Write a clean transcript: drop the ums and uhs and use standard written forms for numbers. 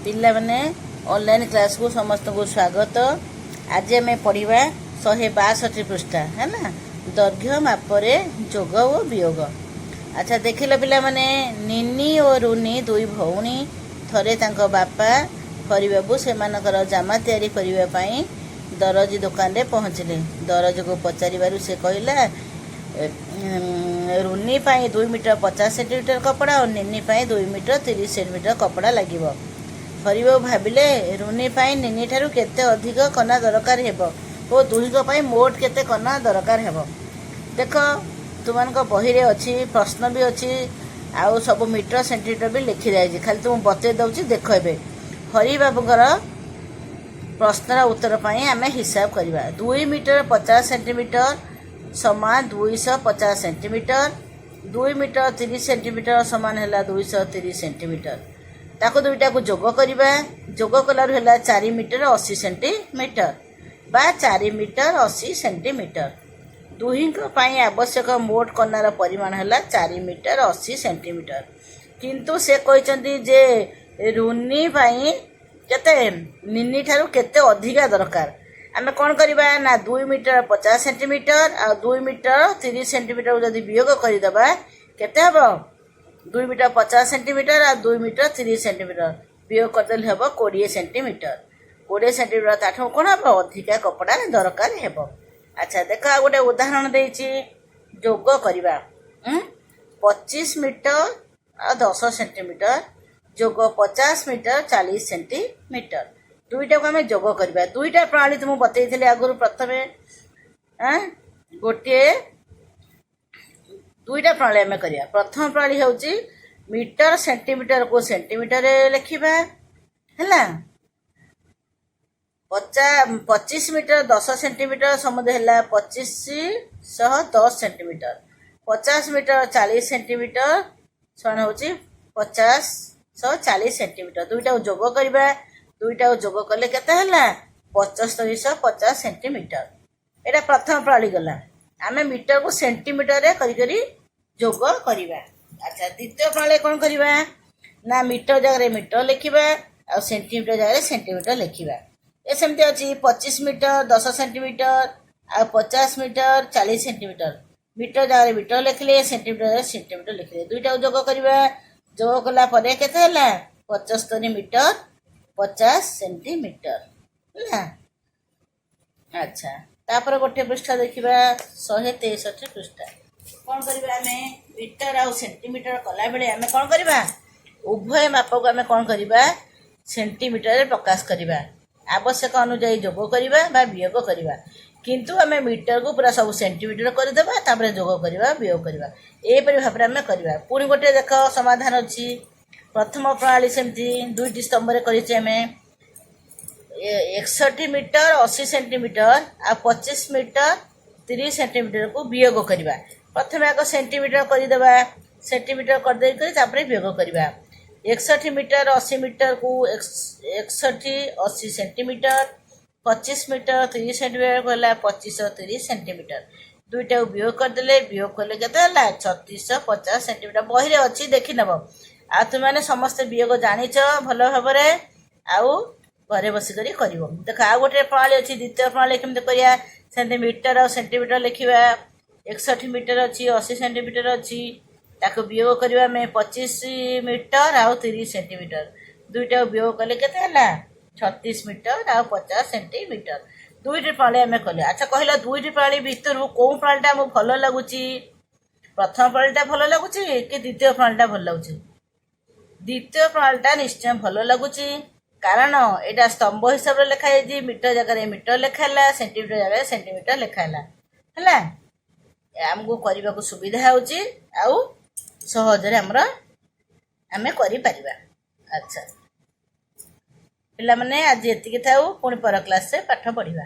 ପିଲାମାନେ, ଅନଲାଇନ୍ କ୍ଲାସ୍କୁ ସମସ୍ତଙ୍କୁ ସ୍ୱାଗତ। ଆଜି ଆମେ ପଢ଼ିବା 162 ପୃଷ୍ଠା, ହେଲା, ଦୈର୍ଘ୍ୟ ମାପରେ ଯୋଗ ଓ ବିୟୋଗ। ଆଚ୍ଛା, ଦେଖିଲ ପିଲାମାନେ, ନିନି ଓ ରୁନି ଦୁଇ ଭଉଣୀ। ଥରେ ତାଙ୍କ ବାପା ହରିବାବୁ ସେମାନଙ୍କର ଜାମା ତିଆରି କରିବା ପାଇଁ ଦରଜି ଦୋକାନରେ ପହଞ୍ଚିଲେ। ଦରଜକୁ ପଚାରିବାରୁ ସେ କହିଲା, ରୁନି ପାଇଁ 2 ମିଟର 50 ସେଣ୍ଟିମିଟର କପଡ଼ା ଓ ନିନି ପାଇଁ 2 ମିଟର 30 ସେଣ୍ଟିମିଟର କପଡ଼ା ଲାଗିବ। ହରିବାବୁ ଭାବିଲେ, ରୁନି ପାଇଁ ନିନି ଠାରୁ କେତେ ଅଧିକ କନା ଦରକାର ହେବ ଓ ଦୁହିଁଙ୍କ ପାଇଁ ମୋଟ କେତେ କନା ଦରକାର ହେବ? ଦେଖ, ତୁମମାନଙ୍କ ବହିରେ ଅଛି, ପ୍ରଶ୍ନ ବି ଅଛି ଆଉ ସବୁ ମିଟର ସେଣ୍ଟିମିଟର ବି ଲେଖିଯାଇଛି। ଖାଲି ତୁମକୁ ବତେଇ ଦେଉଛି, ଦେଖ। ଏବେ ହରିବାବୁଙ୍କର ପ୍ରଶ୍ନର ଉତ୍ତର ପାଇଁ ଆମେ ହିସାବ କରିବା। 2 ମିଟର 50 ସେଣ୍ଟିମିଟର ସମାନ 250 ସେଣ୍ଟିମିଟର। 2 ମିଟର 30 ସେଣ୍ଟିମିଟର ସମାନ ହେଲା 230 ସେଣ୍ଟିମିଟର। ତାକୁ ଦୁଇଟାକୁ ଯୋଗ କରିବା। ଯୋଗ କଲାରୁ ହେଲା 4 ମିଟର 80 ସେଣ୍ଟିମିଟର ବା 4 ମିଟର 80 ସେଣ୍ଟିମିଟର। ଦୁହିଁଙ୍କ ପାଇଁ ଆବଶ୍ୟକ ମୋଟ କନାର ପରିମାଣ ହେଲା 4 ମିଟର 80 ସେଣ୍ଟିମିଟର। କିନ୍ତୁ ସେ କହିଛନ୍ତି ଯେ ରୁନି ପାଇଁ କେତେ, ନିନି ଠାରୁ କେତେ ଅଧିକା ଦରକାର। ଆମେ କ'ଣ କରିବା ନା, 2 ମିଟର 50 ସେଣ୍ଟିମିଟର ଆଉ 2 ମିଟର 30 ସେଣ୍ଟିମିଟର ଯଦି ବିୟୋଗ କରିଦେବା, କେତେ ହେବ? 2 ମିଟର 50 ସେଣ୍ଟିମିଟର ଆଉ 2 ମିଟର 30 ସେଣ୍ଟିମିଟର ବିୟୋଗ କରିଦେଲେ ହେବ 20 ସେଣ୍ଟିମିଟର। 20 ସେଣ୍ଟିମିଟର ତାଠୁ କ'ଣ ହେବ? ଅଧିକା କପଡ଼ା ଦରକାର ହେବ। ଆଚ୍ଛା, ଦେଖ, ଆଉ ଗୋଟେ ଉଦାହରଣ ଦେଇଛି, ଯୋଗ କରିବା। 25 ମିଟର ଆଉ 10 ସେଣ୍ଟିମିଟର ଯୋଗ 50 ମିଟର 40 ସେଣ୍ଟିମିଟର, ଦୁଇଟାକୁ ଆମେ ଯୋଗ କରିବା। ଦୁଇଟା ପ୍ରଣାଳୀ ତ ମୁଁ ବତେଇଥିଲି ଆଗରୁ। ପ୍ରଥମେ ଗୋଟିଏ, ଦୁଇଟା ପ୍ରଣାଳୀ ଆମେ କରିବା। ପ୍ରଥମ ପ୍ରଣାଳୀ ହେଉଛି ମିଟର ସେଣ୍ଟିମିଟରକୁ ସେଣ୍ଟିମିଟରରେ ଲେଖିବା, ହେଲା। 25 ମିଟର 10 ସେଣ୍ଟିମିଟର ସମୁଦାୟ ହେଲା 2510 ସେଣ୍ଟିମିଟର। 50 ମିଟର 40 ସେଣ୍ଟିମିଟର ସମାନ ହେଉଛି 5040 ସେଣ୍ଟିମିଟର। ଦୁଇଟାକୁ ଯୋଗ କରିବା। ଦୁଇଟାକୁ ଯୋଗ କଲେ କେତେ ହେଲା? 7550 ସେଣ୍ଟିମିଟର। ଏଇଟା ପ୍ରଥମ ପ୍ରଣାଳୀ ଗଲା। ଆମେ ମିଟରକୁ ସେଣ୍ଟିମିଟରରେ କରି କରି ଯୋଗ କରିବା। ଆଚ୍ଛା, ଦ୍ୱିତୀୟ ପ୍ରଣାଳୀ କ'ଣ କରିବା ନା, ମିଟର ଜାଗାରେ ମିଟର ଲେଖିବା ଆଉ ସେଣ୍ଟିମିଟର ଜାଗାରେ ସେଣ୍ଟିମିଟର ଲେଖିବା। ଏ ସେମିତି ଅଛି, 25 ମିଟର 10 ସେଣ୍ଟିମିଟର ଆଉ 50 ମିଟର 40 ସେଣ୍ଟିମିଟର। ମିଟର ଜାଗାରେ ମିଟର ଲେଖିଲେ, ସେଣ୍ଟିମିଟର ଜାଗାରେ ସେଣ୍ଟିମିଟର ଲେଖିଲେ, ଦୁଇଟାକୁ ଯୋଗ କରିବା। ଯୋଗ କଲା ପରେ କେତେ ହେଲା? 75 ମିଟର 50 ସେଣ୍ଟିମିଟର ହେଲା। ଆଚ୍ଛା, ତାପରେ ଗୋଟେ ପୃଷ୍ଠା ଦେଖିବା, 163 ପୃଷ୍ଠା। କ'ଣ କରିବା ଆମେ? ମିଟର ଆଉ ସେଣ୍ଟିମିଟର କଲାବେଳେ ଆମେ କ'ଣ କରିବା? ଉଭୟ ମାପକୁ ଆମେ କ'ଣ କରିବା? ସେଣ୍ଟିମିଟରରେ ପ୍ରକାଶ କରିବା। ଆବଶ୍ୟକ ଅନୁଯାୟୀ ଯୋଗ କରିବା ବା ବିୟୋଗ କରିବା। କିନ୍ତୁ ଆମେ ମିଟରକୁ ପୁରା ସବୁ ସେଣ୍ଟିମିଟର କରିଦେବା, ତାପରେ ଯୋଗ କରିବା, ବିୟୋଗ କରିବା। ଏହିପରି ଭାବରେ ଆମେ କରିବା। ପୁଣି ଗୋଟେ ଦେଖ, ସମାଧାନ ଅଛି। ପ୍ରଥମ ପ୍ରଣାଳୀ ସେମିତି ଦୁଇଟି ସ୍ତମ୍ଭରେ କରିଛେ ଆମେ। 61 ମିଟର 80 ସେଣ୍ଟିମିଟର ଆଉ 25 ମିଟର 30 ସେଣ୍ଟିମିଟରକୁ ବିୟୋଗ କରିବା। ପ୍ରଥମେ ଆଗ ସେଣ୍ଟିମିଟର କରିଦେବା। ସେଣ୍ଟିମିଟର କରିଦେଇକରି ତାପରେ ବିୟୋଗ କରିବା। 61 ମିଟର 80 ମିଟରକୁ 61 80 ସେଣ୍ଟିମିଟର, 25 ମିଟର 30 ସେଣ୍ଟିମିଟର ହେଲା 2530 ସେଣ୍ଟିମିଟର। ଦୁଇଟାକୁ ବିୟୋଗ କରିଦେଲେ, ବିୟୋଗ କଲେ କେତେ ହେଲା? 3650 ସେଣ୍ଟିମିଟର। ବହିରେ ଅଛି, ଦେଖିନେବ। ଆଉ ତୁମେମାନେ ସମସ୍ତେ ବିୟୋଗ ଜାଣିଛ ଭଲ ଭାବରେ ଆଉ ଘରେ ବସିକରି କରିବ। ଦେଖ, ଆଉ ଗୋଟେ ପ୍ରଣାଳୀ ଅଛି। ଦ୍ୱିତୀୟ ପ୍ରଣାଳୀ କେମିତି କରିବା? ସେମିତି ମିଟର ଆଉ ସେଣ୍ଟିମିଟର ଲେଖିବା। 61 ମିଟର ଅଛି, 80 ସେଣ୍ଟିମିଟର ଅଛି, ତାକୁ ବିୟୋଗ କରିବା ଆମେ 25 ମିଟର ଆଉ 30 ସେଣ୍ଟିମିଟର। ଦୁଇଟାକୁ ବିୟୋଗ କଲେ କେତେ ହେଲା? 36 ମିଟର ଆଉ 50 ସେଣ୍ଟିମିଟର। ଦୁଇଟି ପ୍ରଣାଳୀ ଆମେ କଲେ। ଆଚ୍ଛା, କହିଲ, ଦୁଇଟି ପ୍ରଣାଳୀ ଭିତରୁ କେଉଁ ପ୍ରଣାଳୀଟା ଆମକୁ ଭଲ ଲାଗୁଛି? ପ୍ରଥମ ପ୍ରଣାଳୀଟା ଭଲ ଲାଗୁଛି କି ଦ୍ୱିତୀୟ ପ୍ରଣାଳୀଟା ଭଲ ଲାଗୁଛି? ଦ୍ୱିତୀୟ ପ୍ରଣାଳୀଟା ନିଶ୍ଚୟ ଭଲ ଲାଗୁଛି, କାରଣ ଏଇଟା ସ୍ତମ୍ଭ ହିସାବରେ ଲେଖା ଯାଇଛି। ମିଟର ଜାଗାରେ ମିଟର ଲେଖା ହେଲା, ସେଣ୍ଟିମିଟର ଜାଗାରେ ସେଣ୍ଟିମିଟର ଲେଖା ହେଲା। ହେଲା, ଆମକୁ କରିବାକୁ ସୁବିଧା ହେଉଛି ଆଉ ସହଜରେ ଆମର ଆମେ କରିପାରିବା। ଆଚ୍ଛା ପିଲାମାନେ, ଆଜି ଏତିକି ଥାଉ। ପୁଣି ପର କ୍ଲାସରେ ପାଠ ପଢ଼ିବା।